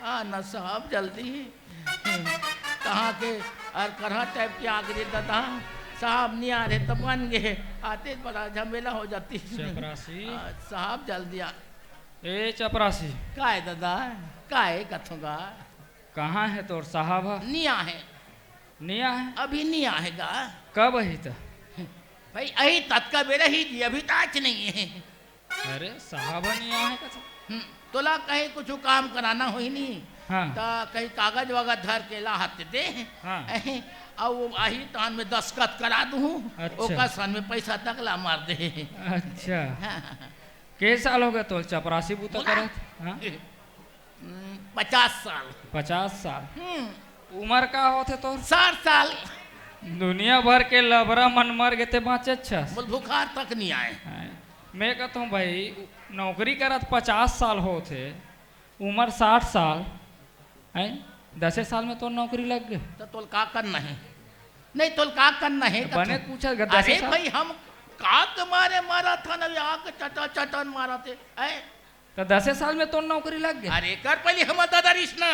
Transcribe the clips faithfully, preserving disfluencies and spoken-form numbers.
हाँ ना साहब, जल्दी। कहाँ के अरकरहा टाइप के आ गे ददा। साहब नहीं आ रहे तो बन गए, आते बड़ा झमेला हो जाती। चपरासी। आ, साहब जल्दी आ। ए चपरासी। काय ददा? काय कथों गा? कहाँ है तोर साहब ह? नहीं आ है। नहीं आ है? अभी नहीं आ है गा। कब अही त? भाई अही ततका बेरा ही जी, अभी तो आज नहीं है। अरे साहब ह नहीं आ है कथों। हम्म, तोला कहीं कुछ काम कराना होही नहीं। हाँ। त कहीं कागज वागज धर के ला हाथ दे। हाँ। अही, अउ वो आही तान में दस्तखत करा दूँ। अच्छा। ओकर सन में पैसा तक ला मार दे। अच्छा। हाँ। के साल हो गए तोर चपरासी बूता बोला? करत? हाँ? हम्म, पचास साल। पचास साल। हम्म। उमर का होथे तोर? साठ साल। दुनिया भर के लबरा मन मर गे ते बाँचे अच्छा। बोल बुखार तक नहीं आए। हाँ। मैं कहता हूँ भाई, नौकरी करत पचास साल होथे, उमर साठ साल, हैं? दसे साल में तोर नौकरी लग गे। तो तोल का करना है? नहीं, तोल का करना है? बने पूछा, अगर दसे अरे साल भाई, हम का के मारे मारा था ना, आग चटा चटन मारा थे, हैं? त दसे साल में तोर नौकरी लग गे? अरे, एकर पहिली हमर ददा रिहिस ना।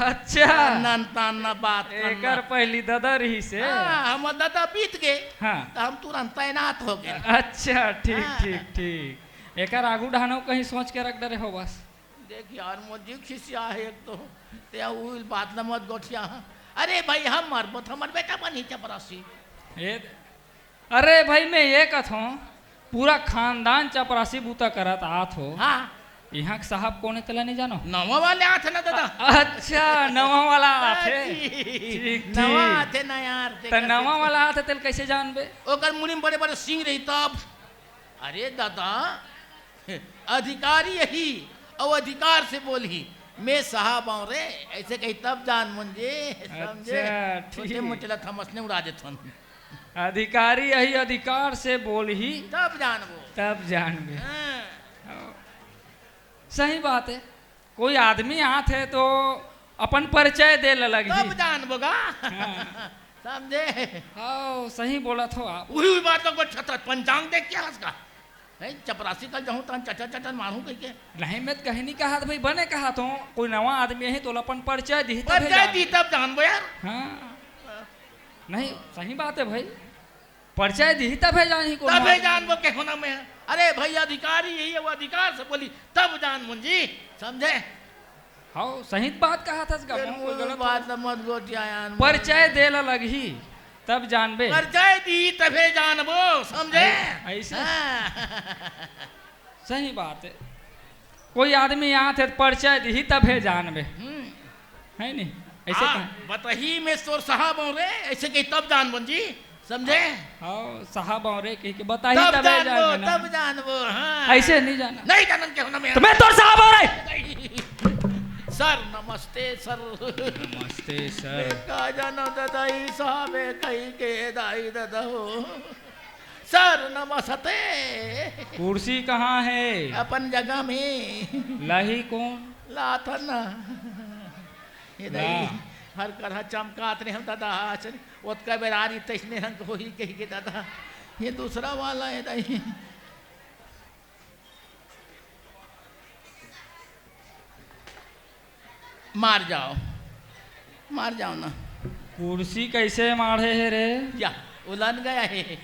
अच्छा। नन तान ना बात करना। एकर पहिली ददा रिहिस हे। हाँ, हमर ददा बीत गे। हाँ। त हम तुरंत तैनात हो गे। अच्छा, ठीक, हाँ। ठीक, ठीक। एकर आगू डहन अउ कहीं सोच के रख डरे हो बस। देख यार, मोर जी खिसिया हे एक तो। ते उही बात ल मत गोठिया। अरे भाई, हम मरबो त हमर बेटा बनही चपरासी। ए अरे भाई, मैं ये कथों, पूरा खानदान चपरासी बूता करत आत हो। हाँ। इहाँ के साहब कोन हे तेला नहीं जानो? नवा वाले आथे ना ददा। अच्छा, नवा वाला आथे। जी। ठीक, नवा ठीक। आथे ना यार, त तेकर नवा सेती। वाला आथे तेला कैसे जानबे? ओकर मुड़ी में बड़े-बड़े सींग रही तब। अरे ददा, अधिकारी यही, अउ अधिकार से बोलही। मैं साहब आंव रे, ऐसे कही तब जान मुंजी, समझे? अच्छा, ठीक। छोटे मोटे ला थमस ने उड़ा देथन। अधिकारी यही अधिकार से बोलही। तब जानबो। तब जानबे। हाँ। सही बात हे, कोई आदमी आत हे तो अपन परिचय दे ल लगही। तब जानबो गा। हाँ। समझे? हाँ, सही बोलत हो आप। उही, उही बात ल गोठियाथस, पंचांग देख के हंस गा। नहीं, चपरासी कल जाहूं तहन चटन चटन मारहूं कहिके। नहीं, मैं त कहीं नहीं कहत भाई, बने कहत हों, कोई नवा आदमी आही तोला अपन परिचय दिही तभे परिचय जानबो। दिही तब जानबो यार। हाँ। नहीं, सही बात हे भाई। परिचय दिही तभे जानही कोन तभे आदमी। जानबो के होना मैं। अरे भाई अधिकारी यही हे, वो अधिकार से बोलही तब जान मुंजी, समझे? हाँ, सही बात कहत हस गा, फिर मैं कोई वो गलत बात हो। ल मत गोठिया यार। परिचय दे ल लगही, तब जानबे। परिचय दिही तभे जानबो, समझे? ऐ-, ऐसे? हाँ। सही बात हे। कोई आदमी आथे त परिचय दिही तभे जानबे। हम्म। हे नहीं? ऐसे हाँ, कहा। बतही मैं तोर साहब आंव रे, ऐसे कही तब जान मुंजी। समझे? हाँ, साहब आंव रे कहिके बताही तब तभे जानबो, जानबे ना। तब जानबो, हाँ। ऐसे नहीं जाना। नहीं जानन के होना मैं। त मैं तोर साहब आंव रे। सर, नमस्ते सर। नमस्ते सर। मैं का जानों ददा, ई साहब हे कहिके दाई ददा हो। सर, नमस्ते। कुर्सी कहाँ हे? अपन जगह में। लाही कोन? लाथन ना। ये दाई, ला। हर करहा चमकात रहे हम ददा, आज ओतका बेर आरी तइसने रंग होही कहिके ददा। ये दूसरा वाला हे दाई। मार जाव, मार जाव ना। कुर्सी कैसे माढ़े हे रे? या, उलन गया हे।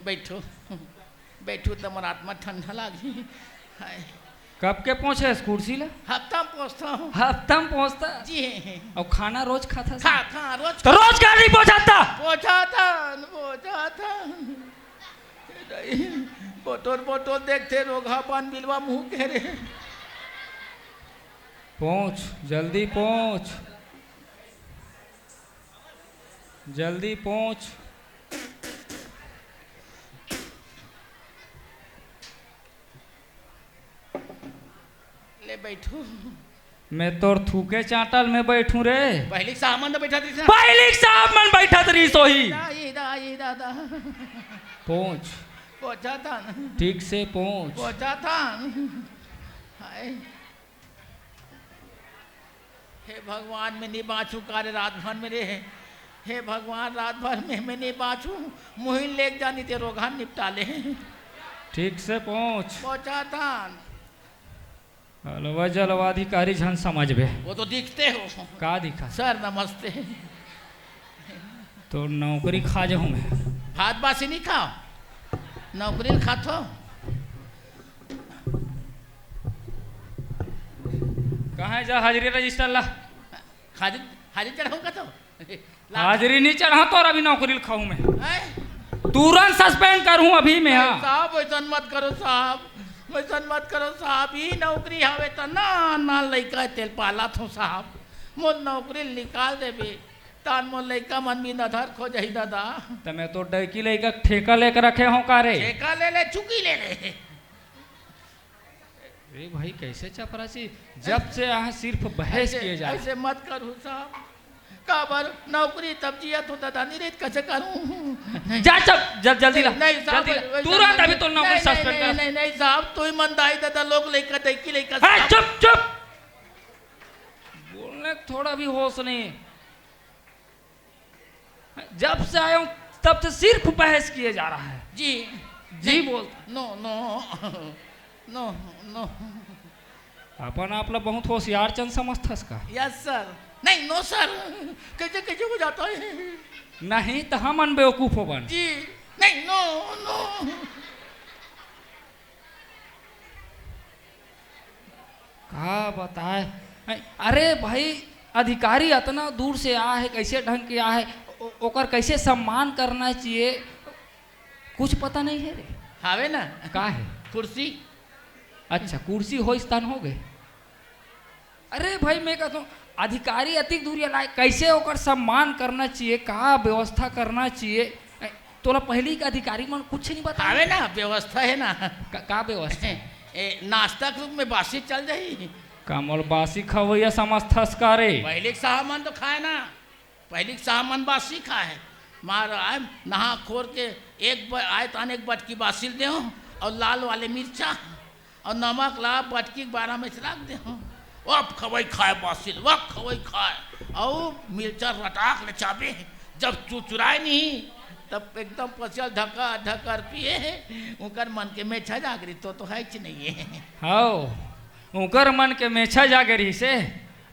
बैठो, बैठो त मोर आत्मा ठंडा लागही। हाय। कब के पोंछे हस कुर्सी ला? हफ्ता में पोंछथों। हफ्ता में पोंछथस? जी। अउ खाना रोज खाथस? खा, खा, रोज तो रोज का नहीं पोंछाता? पोंछाथन, पोंछाथन। बोतल, बोतल देखथे, रोगहा पान बिलवा मुँह के रे। पोंछ, जल्दी पोंछ। जल्दी पोंछ। ले बैठो। मैं तोर थूके चांटा ल मैं बैठूं रे। पहिली के साहब मन तो बैठत रहिस ना। पहिली के साहब मन बैठत रहिस होही। दाई, दाई, दादा। पोंछ। पोंछाथन। ठीक से पोंछ। पोंछाथन। हाय। हे भगवान, मैं नहीं बाँचूं का रे रात भर में रे। हे भगवान, रात भर में मैं नहीं बाँचूं, मुहिन लेके जानी ते रोगहा निपटा ले। ठीक से पहुंच। पहुंचाथन। अलवा जलवा अधिकारी झन समझबे। वो तो दिखते हो। का दिखा? सर, नमस्ते। तो नौकरी खा जाऊं मैं। भात बासी नहीं खाओ, नौकरी ल खाथो। कहाँ है जा हाजिरी रजिस्टर ला? हाजिरी, हाजिरी चढ़ाऊं का तो? ला। हाजिरी नहीं चढ़ा तो अभी नौकरी ल खाऊं मैं। हैं? तुरंत सस्पेंड करूं अभी मैं, नहीं हाँ। साहब, वैसन मत करो साहब, वैसन मत करो साहब। ई नौकरी हवे त ना, ना लइका तेल पाला थो साहब। मोर नौकरी ल निकाल देबे, तान मोर लइका मन भी नधर खो जाही दादा। त मैं तो डैकी लइका ठेका लेके रखे हों का रे? ठेका ले ले, चुकी ले ले। अरे भाई, कैसे चपरासी? जब से यहाँ सिर्फ बहस ऐसे, किए जा रहे। ऐसे मत करू साहब। काबर नौकरी तब जिया तो दादा नहीं रही, कैसे करूं? जा चल, जल-, जल्दी ला, नहीं, नहीं साहब, जल्दी ला। वैसा तुरंत नहीं। अभी तो नौकरी नहीं, नहीं, सस्पेंड नहीं, कर। नहीं, नहीं साहब, तू ही मंदाई दादा, लोग लइका, डैकी लइका हाँ, साहब। चुप, चुप। बोलने का थोड़ा भी होश नहीं। जब से आया हूँ, तब से सिर्फ बहस किए जा रहा है। जी। जी नहीं, बोल। No, no, no, no। अपन आप ला बहुत होशियार चंद समझथस का? Yes sir। नहीं, no sir। कैसे, कैसे हो जाता है? नहीं तो हमन बेवकूफ होबन। जी। नहीं, no, no। का बताए? अरे भाई, अधिकारी अतना दूर से आ है, कैसे ढंग के आ है, ओ-, ओकर कैसे सम्मान करना चाहिए, कुछ पता नहीं है रे। हावे ना? का है? कुर्सी। अच्छा, कुर्सी होइस तहान हो गए। अरे भाई, मैं कहता हूँ, अधिकारी अतिक दूरिया लाए, कैसे ओकर सम्मान करना चाहिए, का व्यवस्था करना चाहिए? ए, तोला पहली के अधिकारी मन कुछ नहीं बताए? हावे ना, व्यवस्था है ना। का, का व्यवस्था? ए, नाश्ता के रूप में बासी चल जाही। का मोला बासी खवैया समझथस का रे? पहली के साहब मन तो खाए ना, पहली के साहब मन बासी खाए। मार आए, नहा खोर के एक ब-, आए तान एक बटकी बासी ल देहूँ और लाल वाले मिर्चा और नमक ला बटकी के बारा में रख देहूँ। अब खवई खाए बासी ल, अब खवई खाए। और मिर्चा रटाक ले चाबे, जब चुचुराए नहीं, तब एकदम पसिया ल ढकर ढकर पिए, उनकर मन के मेछा जागरी तो, तो है कि नहीं है? हाओ, उनकर मन के मेछा जागे रहिसे,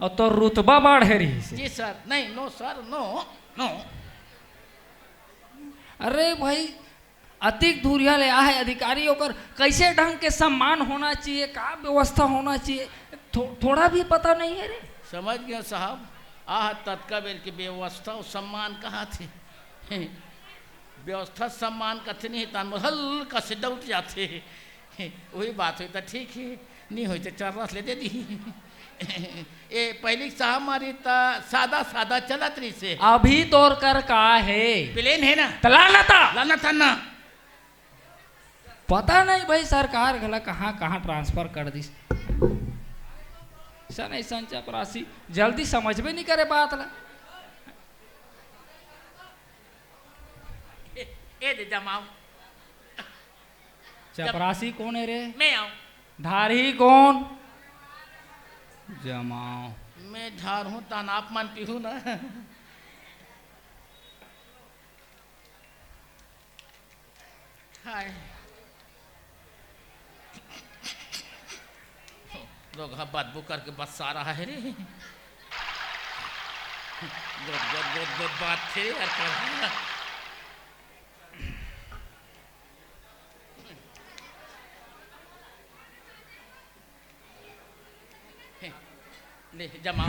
और तो रुतबा बाढ़े रहिसे। जी सर, नहीं, no sir, no, no। अरे भाई, अतिक दूरिया ले आहे अधिकारी, ओकर कैसे ढंग के सम्मान होना चाहिए, का व्यवस्था होना चाहिए, थो-, थोड़ा भी पता नहीं है रे। समझ गया साहब, आह ततका बेर के व्यवस्था और सम्मान कहाँ थे? व्यवस्था सम्मान कथे नहीं, तान मोर हल्का से डाउट जाथे। वही बात होई त ठीक है, नहीं होई त चर्रस ले दे दी। ए, पहली साहब मारी त सादा सादा चलत रहिसे। अभी तोर कर का है? प्लेन है ना? त लाना था। लाना था ना। पता नहीं भाई, सरकार घला कहाँ कहाँ ट्रांसफर कर दिस। सन ऐसन चपरासी जल्दी समझबे नहीं करे बात ला। ए, ए दे जमाओ। चपरासी कौन है रे? मैं आऊं। धारही कौन? जमाओ। मैं धारहूं, तान आप मन पीहू ना। हाय। लोग ह बदबू करके बस्सा रहा है रे। गोद, गोद, गोद, गोद बात थे यार, कर। ले, जमाओ।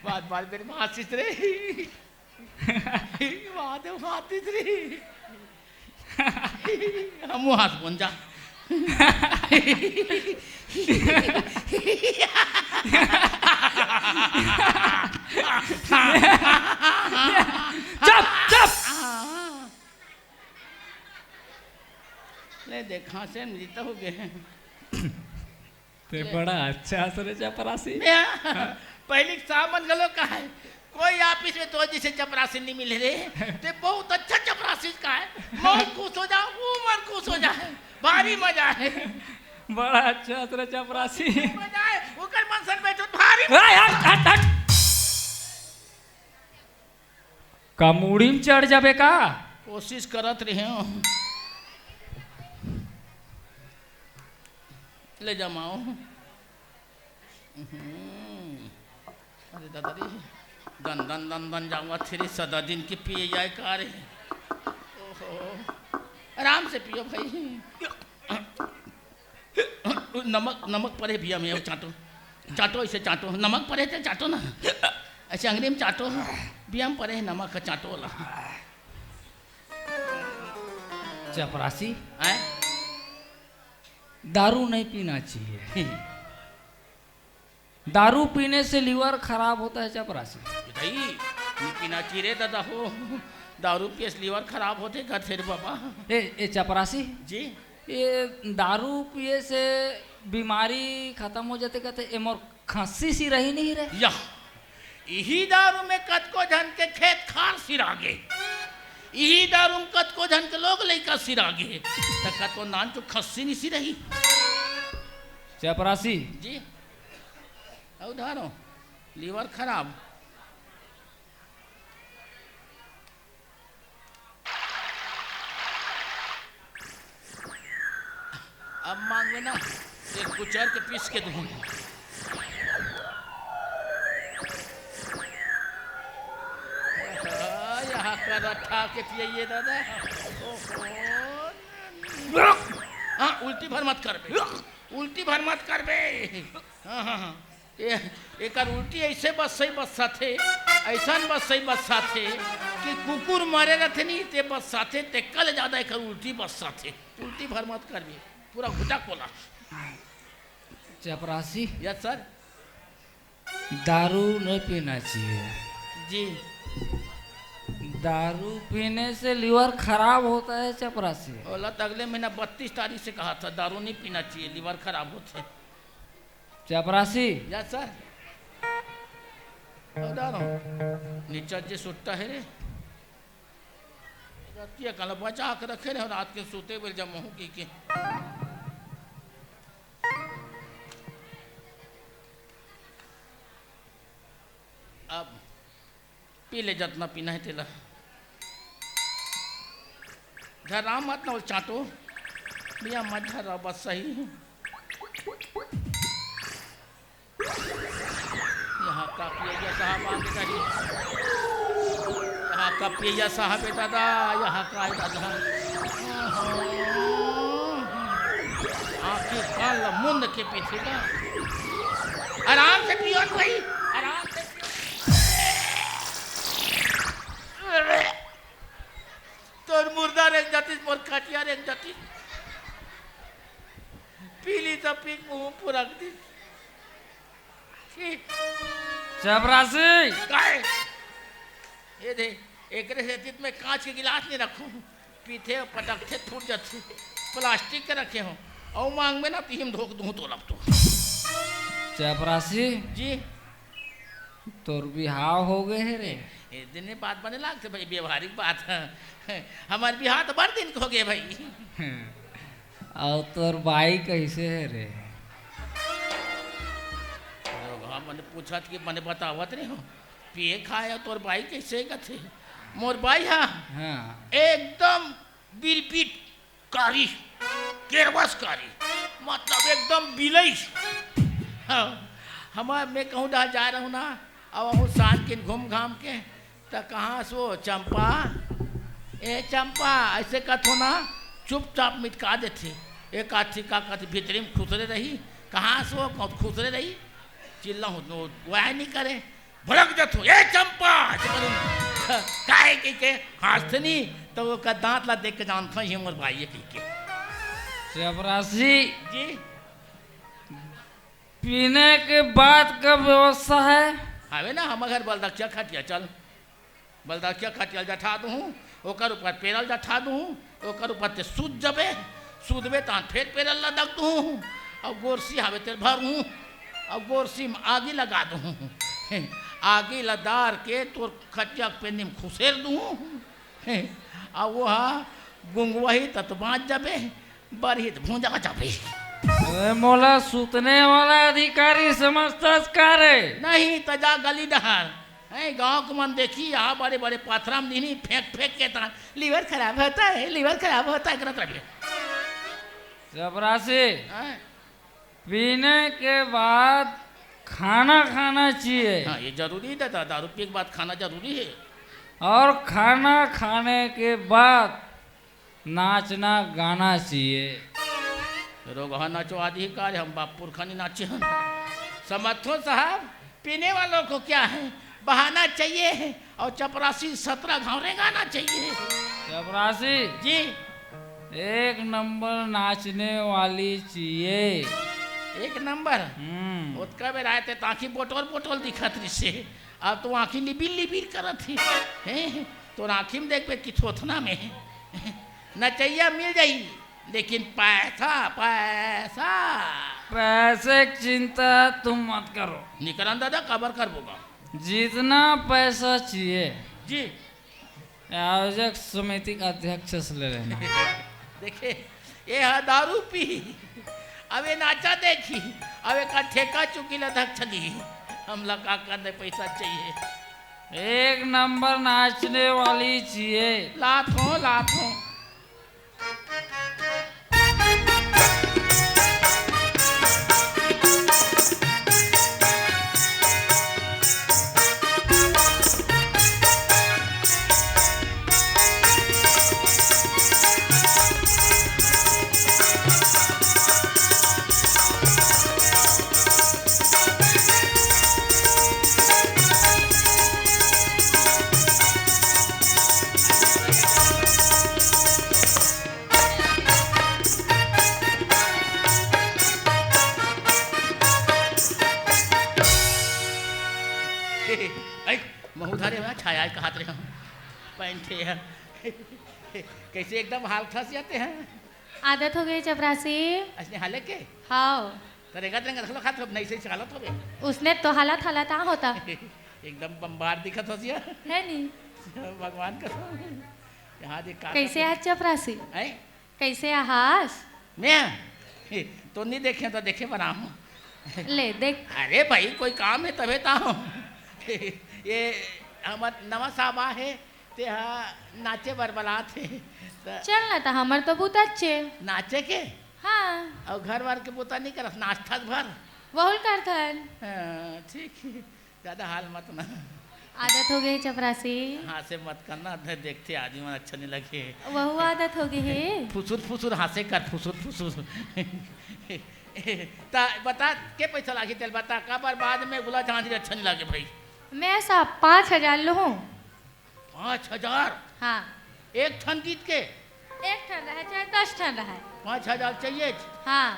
बात, बात मेरे माँ हंसिस रे। वाह, दे, वाह, तीसरी। हम वो हंस बन जा। चुप, चुप। ले देख, हंसे में जीता हो गए हैं। ते बड़ा अच्छा हस रे चपरासी। या, पहली साहब मन घलो कहा है, कोई ऑफिस में तो जैसे चपरासी नहीं मिले रे। ते बहुत अच्छा चपरासी का है। मन खुश हो जाओ, वो मन खुश हो जाए। भारी मजा है। बड़ा अच्छा हस रे चपरासी। मजा है। ओकर मन सन बैठो, भारी ए, हट, हट, हट। का मूड़ी में चढ़ जाबे का? कोशिश करत रहे हो। ले जमाओ। हम्म। अरे दादा रे, दन दन दन दन जावत हे रे, सदा दिन के पिए जाए का रे। ओहो, आराम से पियो भाई। नमक, नमक परे भैया में, चाटो, चाटो, इसे चाटो, नमक परे थे, चाटो ना। ऐसे अंगली में चाटो, भैया में परे है नमक, चाटो ला। चपरासी, हैं? दारू नहीं पीना चाहिए। दारू पीने से लिवर खराब होता है चपरासी। भाई, नहीं पीना चाहिए रे दादा हो। दारू पिए से लिवर खराब होथे कथे रे बाबा। ए, ए चपरासी, जी। ये दारू पिए से बीमारी खत्म हो जाथे कथे, ए मोर खस्सी सिराही नहीं रे। यह, इही दारू में कतको झन के खेत खार सिरागे, इही दारू में कतको झन के लोग लइका सिरागे, त कतको नान चो खस्सी नहीं सिराही। चपरासी। जी। अउ धारो, लिवर खराब। अब मांग में ना, एक कुचर के पीस के दूँ। यहाँ का रट्ठा के पिए दादा। ओहो। हाँ, उल्टी भर मत करबे। उल्टी भर मत करबे। हाँ, हाँ, हाँ। ए-, एकर उल्टी ऐसे बस्सई बस्साथे, ऐसन बस्सई बस्साथे कि कुकुर मरे रथे नहीं, ते बस्साथे, तेकर ले ज्यादा एकर उल्टी बस्साथे। उल्टी भर मत करबे, पूरा घुटा कोला। चपरासी। Yes sir. दारू नहीं पीना चाहिए। जी। दारू पीने से लिवर खराब होता है चपरासी। ओला तो अगले महीना बत्तीस तारीख से कहा था, दारू नहीं पीना चाहिए, लिवर खराब होता है। चपरासी। Yes sir. अउ दारू, नीचा जे सुट्टा हे रे। रतिया काला बचा के रखे रहे, रात के सूते बेर जमहू की के। अब पी ले जतना पीना हे तेला। झर्रा मत ना, वो चाटो। भैया मत झर्रा, बस सही। यहाँ का पियैया साहब आगे रही। यहाँ का पियैया साहब हे दादा, यहाँ का हे दादा। आँखी कान ला मुंद के पीथे का। आराम से पियो भाई, आराम से पियो। तोर मुर्दा रेंग जातिस, मोर खटिया रेंग जातिस। पीली त पीक मुंह पुरक दिस। छी। चपरासी। काय? ये दे, एकरे सेती त मैं कांच के गिलास नहीं रखूं। पीथे, पटकथे, फूट जाथे। प्लास्टिक के रखे हों। अउ मांग में ना, तिही म धोक दूं तोला तो। चपरासी। जी। तोर बिहाव हो गए हे रे? ए दिन में बात बने लागथे भाई, व्यवहारिक बात हे। हमार बिहाव तो बड़ दिन के हो गए भाई। अउ तोर बाई कैसे हे रे? लोग हाँ, मने पूछत कि मने बतावत नहीं हो। पिए खाए तोर बाई कैसे कथे? मोर बाई हा हाँ। एकदम बिरबिट कारी, केरवस कारी, मतलब एकदम बिलई। हाँ, हमार मैं कहूँ डहा जाए रहूँ ना, अब हूँ शान के घूम घाम के, त कहाँ से वो चंपा, ए चंपा, ऐसे कथो ना, चुपचाप मिटका देथे। एक आठी का कथी भीतरी में खुसरे रही, कहाँ से वो खुसरे रही, चिल्ला हूँ, वह नहीं करे। भड़क जथो, "ए चंपा!" काहे कहिके हाँसथे नी, त ओकर दांत ला देख के जानथो, "ये मोर भाई हे," कहिके। चपरासी। जी। पीने के बाद का व्यवस्था हे? हवे ना, हमर घर बलदकिया खटिया, चल। बलदकिया खटिया ल जठा दूहूँ, ओकर ऊपर पेरल जठा दूहूँ, ओकर ऊपर ते सूत जबे, सूतबे तहां फेर पेरल ला दग दूहूँ, अउ गोरसी हावे तेल भरूँ, अउ गोरसी म आगी लगा दूहूँ। आगी ला दार के तोर खटिया के पेनी म खुसेर दूहूँ। अउ वो हा गुंगवाही त बाँच जबे, बरही त भूंजा जबे। अरे मोला सुतने वाला अधिकारी समझथस का रे? नहीं त जा गली डहर। हैं, गाँव के मन देखी, यहाँ बड़े-बड़े पथरा म दिनी फेंक-फेंक के तहां, "लिवर खराब होता है, लिवर खराब होता है," करत रहिबे। चपरासी। हैं? पीने के बाद खाना खाना चाहिए। हाँ, ये जरूरी है दादा, दारू पीने के बाद खाना जरूरी है। और खाना खाने के बाद नाचना गाना चाहिए। रोगहा नाचो आदि ही कार्य, हम बाप पुरखा नहीं नाचे हैं। समझो साहब, पीने वालों को क्या है, बहाना चाहिए और चपरासी सत्रह घाव रेंगाना चाहिए। चपरासी जी। एक नंबर नाचने वाली चाहिए। एक नंबर। हम्म। ओतका बेर आए ते ताकि बोटोल बोटोल दिखत रिसे, अब तो आँखी लिबिर लिबिर करत ही। हैं? तोर आँखी में देखबे कि थोथना में। नचैया मिल जाई, लेकिन पैसा, पैसा। पैसे की चिंता तुम मत करो। निकलन दादा, काबर करबो गा। जितना पैसा चाहिए, जी। आयोजक समिति के अध्यक्ष से ले लेना। देखे, ये हा दारू पी, अब ये नाचा देखी, अब एक ठेका चुकी ला धक चली। हमला का करने पैसा चाहिए। एक नंबर नाचने वाली चाहिए। लात हो, लात हो। ऐ, महू धरे हुआ छाया कहात रहे हम। पैंट है। कैसे एकदम हाल खस जाते हैं। आदत हो गई चपरासी। असने हाले के? हाँ। तो रेंगत रेंगत हलो खात हो, नहीं सही चालत हो बे। उसने तो हालत हालत आ होता। एकदम बम्बार दिखत हो जिया। है नी? भगवान कसम। यहाँ देख का कैसे करत है चपरासी? हैं? कैसे आहास? मैं? तो नहीं देखे तो देखे बना हूँ। ले देख। अरे भाई, कोई काम है तबे तो हूँ। ये हमर नवा साहब आ है, ते हा नाचे बर बलात हे। त चल ना, त हमर तो बूता अच्छे। नाचे के? हाँ। अउ घर वर के बूता नहीं करस, नाचथस भर? वहुल करथन। हाँ, ठीक है। ज्यादा हाल मत ना। आदत हो गई चपरासी। हाँ, से मत करना, दे-, देखते आदमी मन अच्छा नहीं लगे। वहू आदत हो गई है। फुसुर फुसुर हाँसे कर, फुसुर फुसुर। ता बता, के पैसा लागी तेल बता, काबर बाद में गुला झांझरी अच्छा नहीं लगे भाई। मैं साहब पाँच हजार लूँ। पाँच हजार? हाँ। एक ठन गीत के? एक ठन रहे चाहे दस ठन रहे। पाँच हजार चाहिए? हाँ।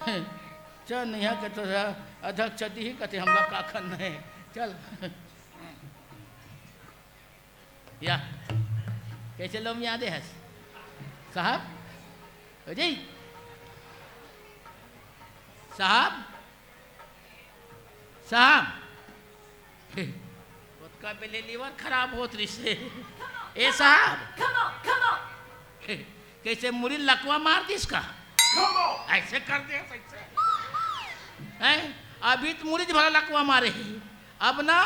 चल, नहीं है के तो अध्यक्ष दी ही कथे, हमला का खन नहीं। चल। या। कैसे लोग याद है? साहब? हो जी? साहब? साहब, ओतका बेले liver खराब होत रिसे। ए साहब, कैसे मुड़ी लकवा मार दिस का? ऐसे कर दे, ऐसे। हैं? अभी तो मुड़ी भला लकवा मारे ही, अब ना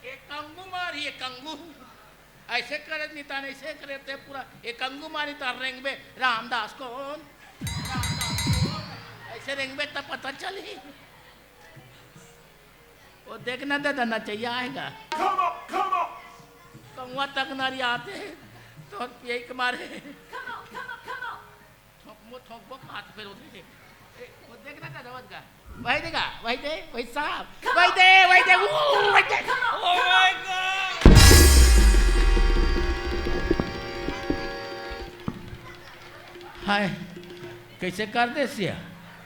एक कंगू मारी, एक कंगू। ऐसे करे नितान, ऐसे करे ते पूरा एक अंगू मारी तार रेंगबे, रामदास कौन? रामदास कौन? ऐसे रेंगबे तब पता चली। वो देखना दादा, नचैया आएगा। कंगुआ तक नारी आते हैं, तो यही के मारे। थोकमो, थोकमो, हाथ फेर होते। ए, वो देखना का दवत का। वही देगा, वही दे, वही साहब। वही दे, वही दे, ऊ, वही दे। Oh my God! हाय, कैसे कर दे सिया?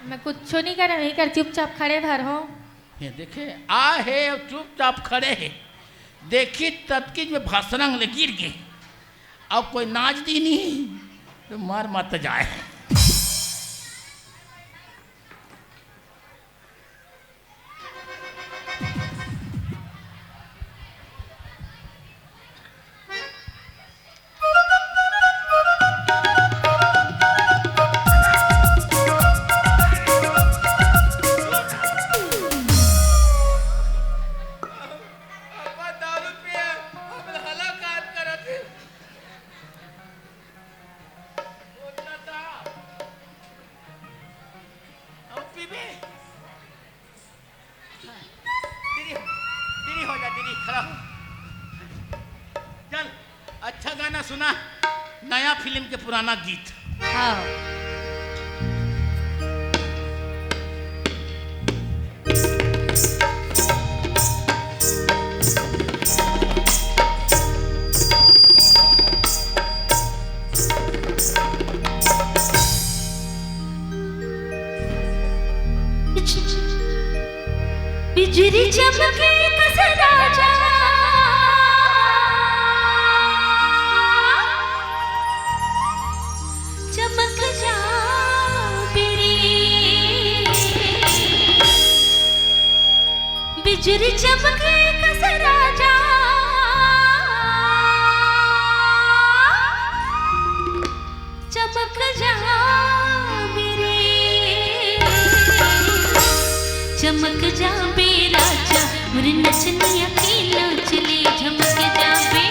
मैं कुछ नहीं कर रही, कर चुपचाप खड़े भर हो। ये देखे, आ है, चुपचाप खड़े है। देखी ततकी में भसरंग ले गिर गए। अब कोई नाच दी नहीं, तो मर मत जाए। दीदी, दीदी हो जा, दीदी, खड़ा हो। चल, अच्छा गाना सुना, नया फिल्म के पुराना गीत। हाँ। बिजुरी चमके कस राजा, चमक जा बिरे। बिजुरी चमके कस राजा, चमक जा बिरे। चमक जा बे राजा, मोर नचनिया के नाच ले। झमक जा बे,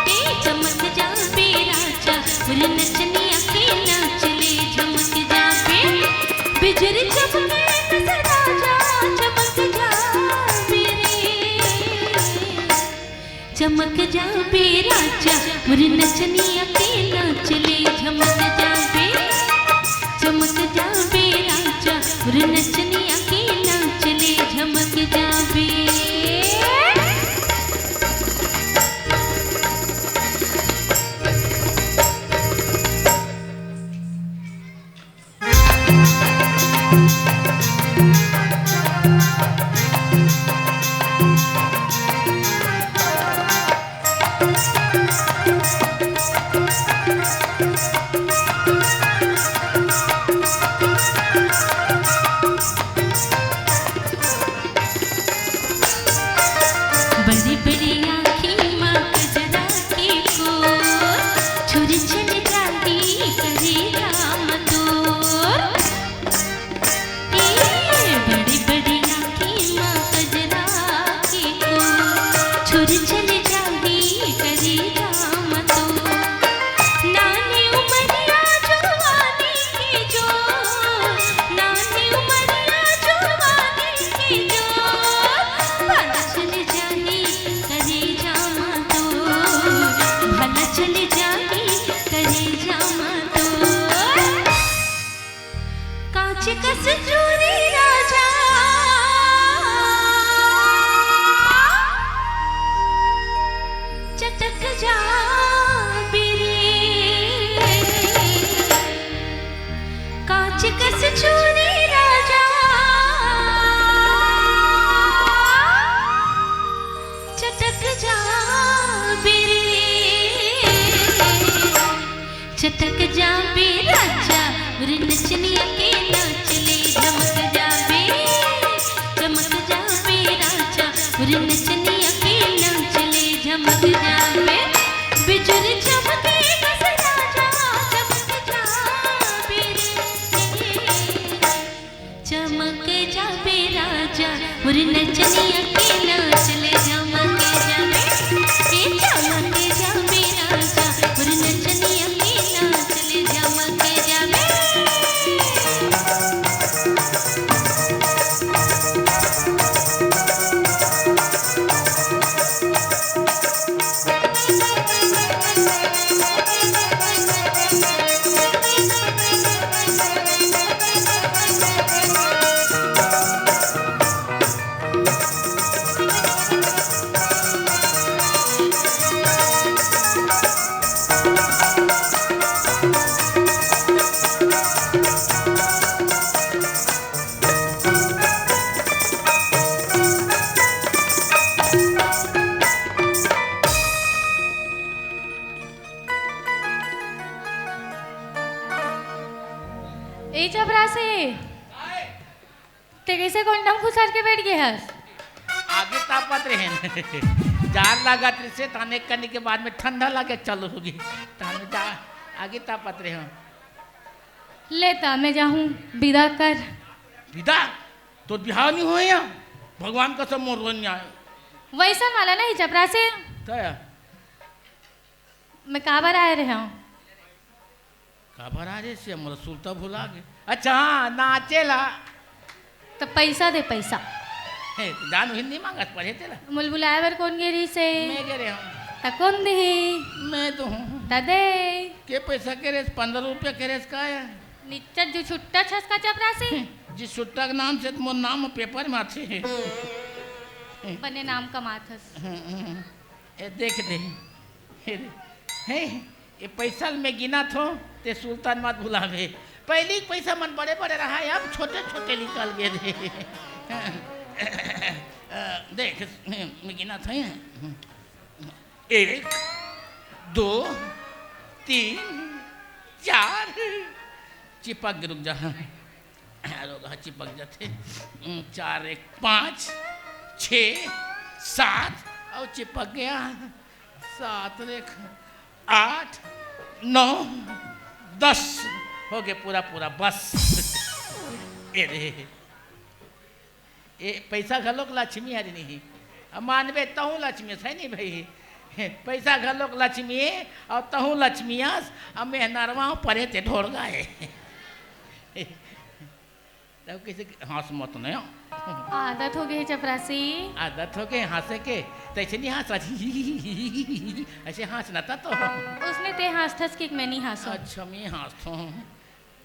ए, चमक जा बे राजा, मोर नचनिया के नाच ले। झमक जा बे, बिजुरी चमके कस राजा, चमक जा बिरे। चमक जा बे राजा, मोर नचनिया के नाच ले। झमक जा बे, चमक जा बे राजा, मोर नचनिया के नाच ले। झमक जा बे। बड़ी बड़ी आँखी मा कजरा के कोर, छुरी छन जाही करेजा म तोर। ए, बड़ी बड़ी आँखी मा कजरा के कोर, छुरी छन जाही करेजा म तोर। नानी उमरिया जवानी के जोर, नानी उमरिया जवानी के जोर, भला चल जाही करेजा म तोर, भला चल जाही करेजा म तोर। कांच कस चूरी राजा, चटक जा बिरे। कांच कस चूरी राजा, चटक जा बिरे। चटक जा बे राजा, मोर नचनिया के नाच ले। झमक जा बे, चमक जा बे राजा, मोर नचनिया के नाच ले। झमक जा बे, बिजुरी चमके कस राजा, चमक जा बे रे। चमक जा बे राजा, मोर नचनिया के नाच ले। झमक जा बे, ए चमक जा बे राजा, मोर नचनिया के नाच ले। झमक जा बे। ए चपरासी, ते कइसे condom खुसर के बइठ गे हस? आगी तापत रहेन। जाड़ लागत रहिसे, ताने कनी के बाद में ठंडा लागे चालू होगे। ताने जा, आगी तापत रहेन। ले त, मैं जाहूँ, बिदा कर। बिदा? तोर बिहाव नइ होय या? भगवान कसम मोर रोन नइ आय। वइसन वाला नहीं, चपरासी। त मैं काबर आय रहेंव? काबर आय रहिसे, मोला सुरता भुला गे। अच्छा, हाँ, नाचे ला। त पैसा दे, पैसा। हे, जान उहिन नहीं मांगत पड़े तेला। मोल बुलाए बर कोन गे रहिस हे? मैं गे रहे हूँ। त कोन दिही? मैं तो हूँ। त दे। के पैसा के रेस? पन्द्रह रुपया के रेस का है? निच्चट जो छुट्टा छस का चपरासी। जी छुट्टा के नाम से तो मोर नाम पेपर में आथे। बने नाम कमात हस। ए, देख दे। हे, हे, ये पैसा ल मैं गिनत हों, ते सुल्तान मत भुलावे। पहली पैसा मन बड़े बड़े रहा है, अब छोटे छोटे निकल गए रे। अ, देख, मैं गिनत हों। एक, दो, तीन, चार। चिपक गे, रुक जा। रोगहा चिपक जाथे। हम्म, चार एक पाँच, छः, सात, और चिपक गया। सात एक, आठ, नौ, दस हो गए पूरा पूरा, बस। ये रे, ये पैसा घलोक लक्ष्मी हर नहीं। अब मानबे तहूँ लक्ष्मी है नहीं भाई, पैसा घलोक लक्ष्मी है और तहूँ लक्ष्मी अस। अब मेहनरवा परे ते ढोड़गा है। तब कैसे हंस मत नहीं हो। आदत हो गई चपरासी। आदत हो गई हंसे के, तैसे नहीं हंस। ऐसे हंसना था तो। उसने ते हंसथस कि मैं नहीं हंसूं। अच्छा, मैं हंसता हूँ।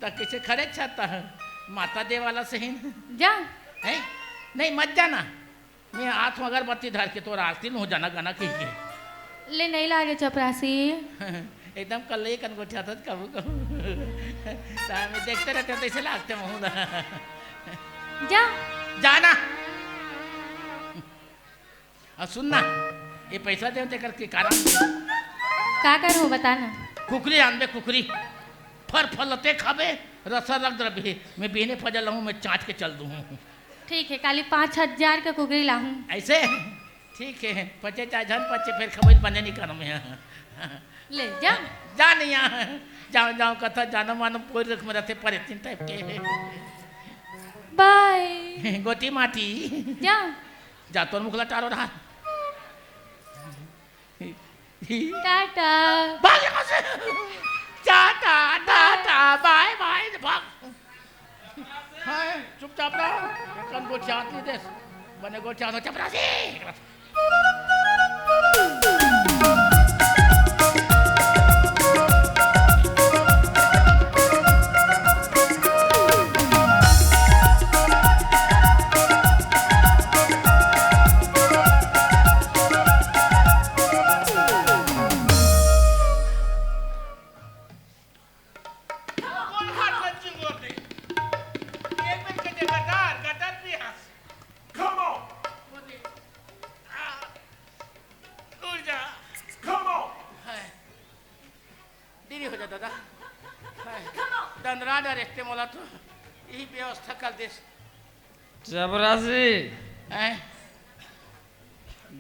त कैसे खड़े छाता है? माता दे वाला सही न। जा। हैं? नहीं, मत जाना। मैं आत हूँ अगरबत्ती धर के, तोर आरती में हो जाना गाना कह के। ले नहीं लागे चपरासी। एकदम कल्ले कन गोठियात कभू कभू। त मैं देखते रहते हैं, तैसे लागते मुँह ला। जा। जाना। और सुन ना, ये पैसा दे तेकर के कारण। का करहूँ, बता ना। कुकरी आनबे, कुकरी। फर फर लते खाबे, रसा रख दे रबे। मैं बिहने फजल रहूँ, मैं चाँच के चल दूँ। ठीक है, काली पाँच हजार के कुकरी लाहूँ। ऐसे? ठीक है, पचे चाहे झन पचे, फिर खबई बने नहीं करूँ मैं। ले, जा। जा नहीं यहाँ। जाओ, जाओ, कथा जानो मानो, कोई रख में रहते परेतिन टाइप के। बाय। गोटी माटी। जा। जा, तोर मुखला टारो रहा। टाटा। भाग यहाँ से। टाटा, टाटा, बाय, बाय, भाग। हाँ, चुपचाप रहो। कन गोठियात नहीं देस। बने गोठियात हो, चपरासी। Come on! आ, उड़ जा। Come on! हाय। देरी हो जा दादा। हाय। दंदरा डरेस्ते मोला तो यही व्यवस्था कर देस। चपरासी। हैं?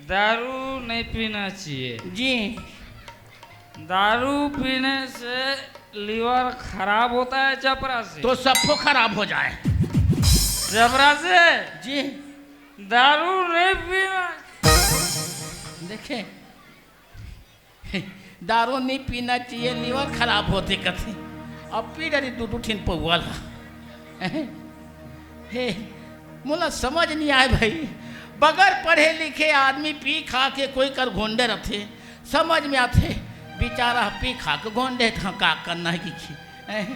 दारू नहीं पीना चाहिए। जी। दारू पीने से लिवर खराब होता है चपरासी। तो सफो खराब हो जाए। चपरासी। जी। दारू नहीं पीना। देखे, दारू नहीं पीना चाहिए, लिवर खराब होते कथे। अब पी डरी दू दू ठिन पौवा ला। हे, मोला समझ नहीं आए भाई, बगैर पढ़े लिखे आदमी पी खा के कोई कर घोंडे रथे, समझ में आथे। बेचारा पी खा के घोंडे था, का करना है कि खी-, हैं?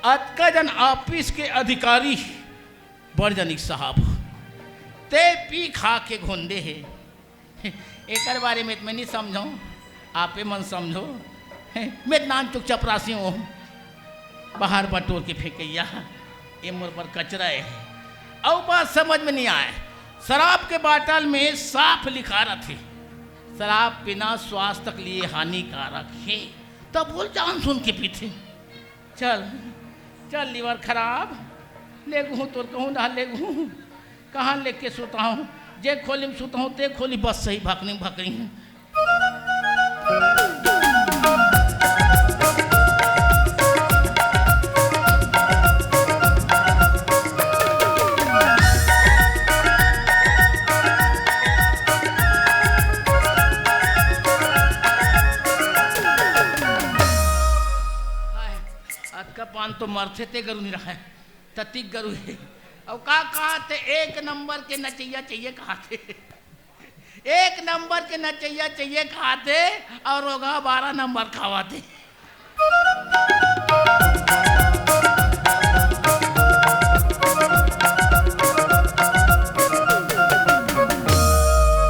अतका जन ऑफिस के अधिकारी, बड़ जनिक साहब, ते पी खा के घोंडे है। एकर बारे में मैं नहीं समझाऊं, आपे मन समझो। मैं नानचुक चपरासी हूँ, बाहर बटोर के फेंकैया, ये मोर पर कचरा है। अउ बात समझ में नहीं आए, शराब के बाटल में साफ लिखा रथे, शराब पीना स्वास्थ्य के लिए हानिकारक है, तब बोल जान सुन के पीथे। चल, चल, लिवर खराब, लेगहूँ तोर कहूँ ना लेगहूँ, कहाँ लेके सुताहूँ, जे खोली में सुताहूँ, ते खोली बस सही भकनी भकनी। हाय, अतका पान तो मरथे ते गरु नहीं रहा है। ततिक गरु हे, अउ का कहाथे, एक नंबर के नचइया चाहिए कहाथे। एक नंबर के नचइया चाहिए कहाथे, अउ रोगहा बारह नंबर खावाथे।